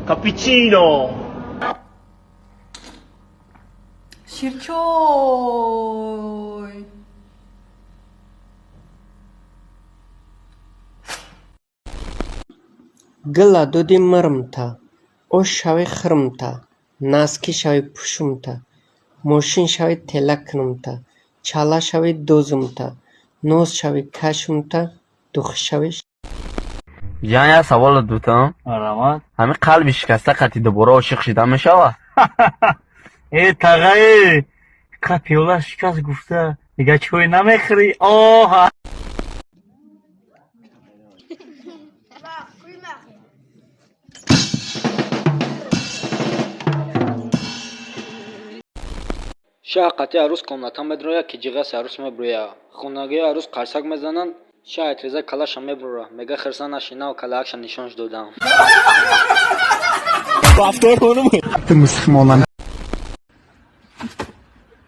Капучино. Ширчой. Гула доди мирмта, ош шави хӯрмта, носки шави пӯшумта, мошин шави тела кунумта, чала шави дозумта, ноз шави кашумта, духӣ шави. Ҷан, як саволат бутам. Марамат. Ҳамин қалби шикаста қати дубора ошиқ шида мешава? Э, тағае, қа пиёла шикаст гуфта, дига чой намехӯрӣ? Оҳ! Шаҳ қати арӯс комната медрояд, ки ҷиғаси арӯс мебурӯяд. Хонагиҳои арӯс қарсак мезананд. Шаҳ айтреза калаша мебурра, мега: «Хирса наши, нав калаакша нишонш додам».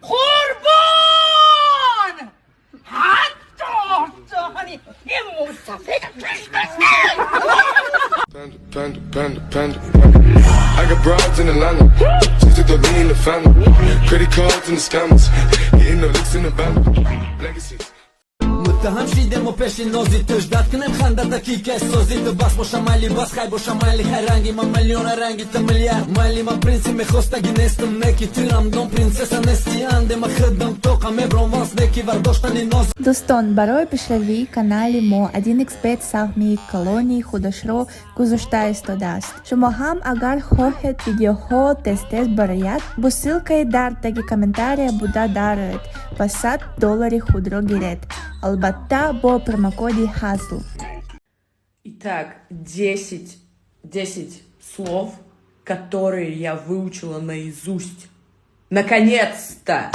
Қурбон, ҳатто ин мусафид. Panda, panda, panda, panda. I got broads in Atlanta. Just took the lean in the family. Credit cards and the scammers. Hitting the licks in the bando. Legacies. Муттаҳам шидему пеши нози ту, ждать кунем хандата ки ке сози ту. Бас боша майли, бас хай боша майли, хай ранги ман миллиона, ранги ту миллиард. Майли, ман принци мехостаги нестам, неки тирам дом принцесса нести андема хидам тоқа мебром ванс неки вардоштани ноз. Дӯстон, барои пешравии канали мо 1xBet саҳми калонии худашро гузошта истодааст. Шумо ҳам агар хоҳед, видеоҳо тез-тез барояд, бо ссылкаи дар таги комментария буда дароед ва 100 доллари худро гиред. Албатта, бо промокоди ХАЗЛ. Итак, 10, 10 слов, которые я выучила наизусть. Наконец-то!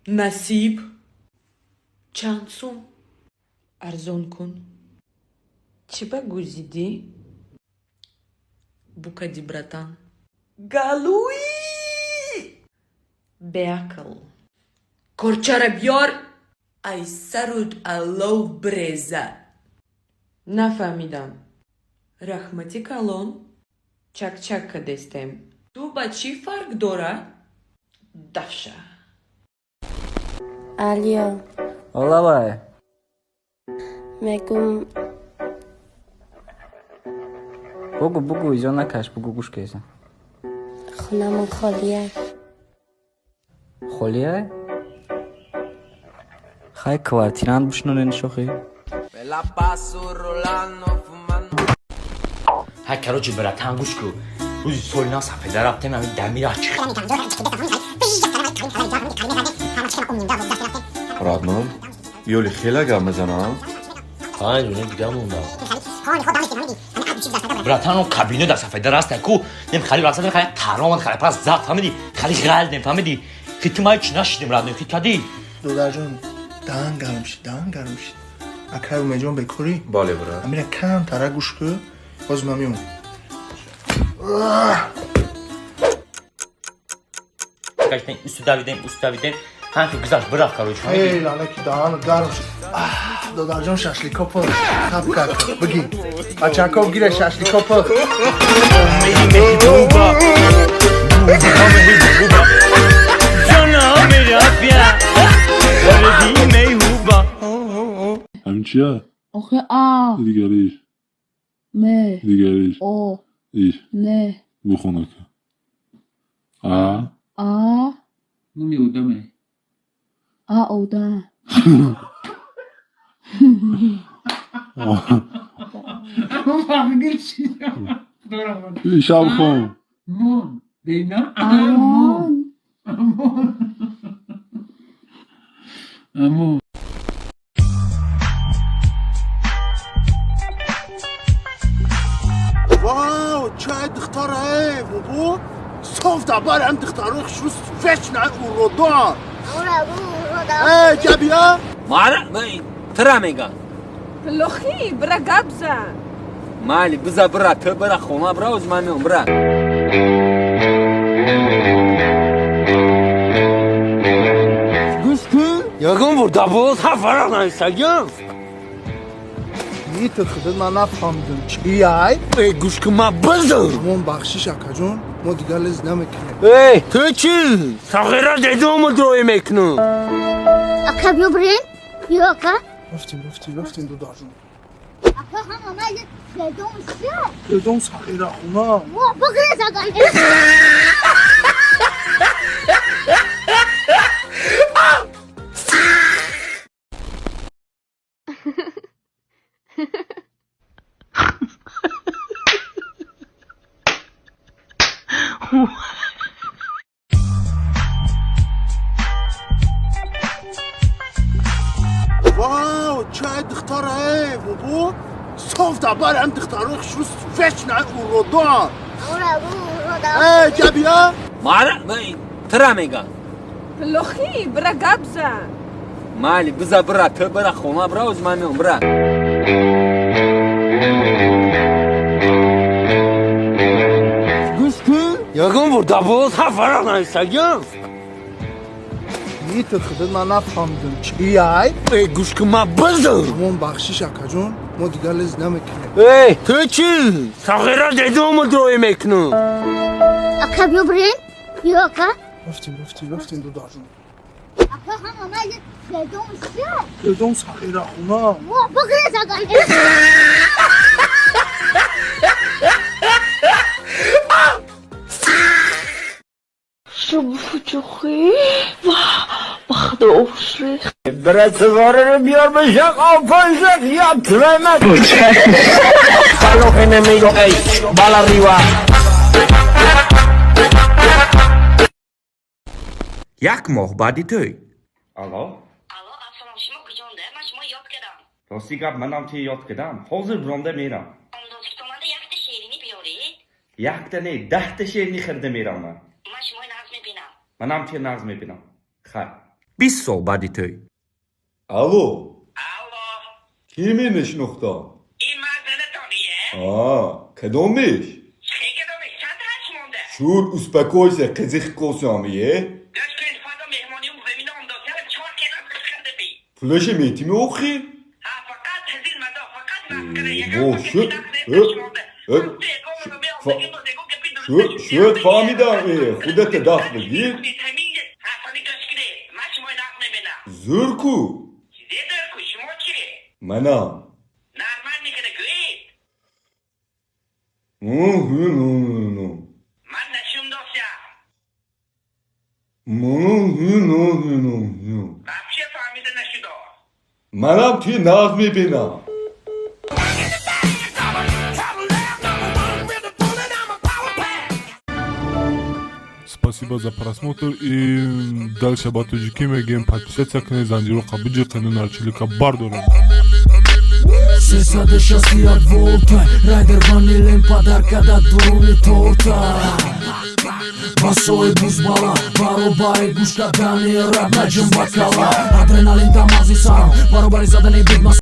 Насиб, чанд сум, арзон кун, чиба гузидӣ, букади, братан, галуи, беақл, корчара биёр, ай саруд аллов бреза. Нафаҳмидам. Раҳмати калон, чак-чак кадестем. Ту ба чӣ фарқ дора? Дафша. Алё. Олавай. Мегум. Бугу, бугу, изо накаш, бугу, гӯш кеса. Хонамон холия. Холия? Хай, квартирант бишнонен, шохӣ. Ҳай, короче, братан, гӯш ку, рӯзи соли нав сафеда рафтем, ҳамин дамира чи. Родной, ёли хела гап мезанам. Панҷ минут дига мондам, братан. Он кабина дар сафеда раста ку, нем хали рақсадем, хали таромад, хали пас зад, фаҳмиди, хали ғалдем, фаҳмиди, хити ма ҳеч нашидем, родной, хит кадӣ. Додарҷон, даҳан гарм шид, даҳан гарм шид. Акай Умедҷон, бекорӣ? Бале, брат. Амира камтара гӯш ку, боз ман меом. Каштем, усту давидем, усту давидем, ҳамхи гузашт, бирафт, короче, фаҳмиди. Эй, ланаки, даҳанат гарм шид. Додарҷон, шашлико пухт, хаб кард, бигӣ, бачако, гире, шашлико пухт. Меҳбуба, меҳбуба, ҷонам рафия, меҳбуба. Ҳамин чия? Охе А. Дигариш. М. Дигариш. О. Иш. Н. Бухонака. А. А. Номи одаме. А одам. Фаҳмидӣ чӣ? Шаб хон. Мон. Бина? Амон. Амон. Амон. Вау, чай духтара, бобо, соф дар бари ҳам духтарои хушрӯ вечно уродон. Эй, ҷабия. Мара тира мега. Лохи, бира, гап зан. Майли, биза, бира, ту бира хона, бира, оз ман меом, бира. Гӯш кун, ягон бор дар болот ҳафт варақ нависагиам. Итр худат ман нафаҳмидам. Чи ай? Э, гӯш кун, ман бизм. Амон, бахшиш, акаҷон, мо дигар лез намекунем. Эй, ту чӣ? Сағира дедому дроӣ мекунам. Ака, биё бирем, биё, ака. Рафтем, рафтем, рафтем, дударҷон. Ака, ҳама майли дедом чия? Дедом сағира хона. Во, бигрез, ака. Вау, чай духтара, э бобо, соф дар бари ҳам духтарои хушрӯ вечно уродоан. Э, ҷабия. Мара тира мега. Плохи, бира гапза. Майли, биза, бира, ту бира хона, бира, оз ман меом, бира. Гӯш кун, ягон бор дар болот ҳафт варақ нависагиам. Итр худат ман нафаҳмидам. Чи ай? Э, гӯш кун, ман бизм. Амон, бахшиш, акаҷон, мо дигар лез намекунем. Эй, ту чӣ? Сағира дедому дроӣ мекунам. Ака, биё бирем, биё, ака. Рафтем, рафтем, рафтем, дударҷон. Ака, ҳама майли дедом чия? Дедом сағира хона. Во, бигрез, ака. Бира, сигораро биёр, бишақ опоншақ я твема. Pa los enemigos, ey, bala arriba. Як моҳ баъди тӯй. Алло. Алло, ассалом, шумо куҷонда? Ман шумо ёд кардам. Рости гап, манам ти ёд кардам. Ҳозир биромда мерам. Омдозкитоманда якта шеринӣ биёред. Якта не, 10-та шеринӣ харида мерам ман. Ман шумои нағз мебинам. Манам ти нағз мебинам. Хайр. 20 сол баъди тӯй. Алло. Алло. Ки менишнохтам? Ин ман занатоние? А, кадомиш? Чӣ кадомиш? Чанд ҳашт монда? Шур, успокойся, қизиқ косам, е? Гӯш кун, фардо меҳмониюм замина омдозкарам, 4 кило харида би. Пулаша метими охи? Ҳа, фақат ҳазил мадо, фақат масхара. Во, шуд. Э, э, шуд, шуд, фаҳмидам, э, худата даст бигир. Зӯр ку? Манам. Ну. Ман нашундосям. Ну. Вообще фаҳмида нашудо. Манам ти нағз мебинам. Спасибо за просмотр и дальше ба тоҷикӣ мегӯем: подписаться кунед, занҷироқа биҷиқену нарчилика бардорем. 361 волта, райдер ванилен подарка да дуруни торта. Басои бузбала баробари гӯш кардани раб наҷим бакала. Адреналин да мағзи сарам баробари задани бигма.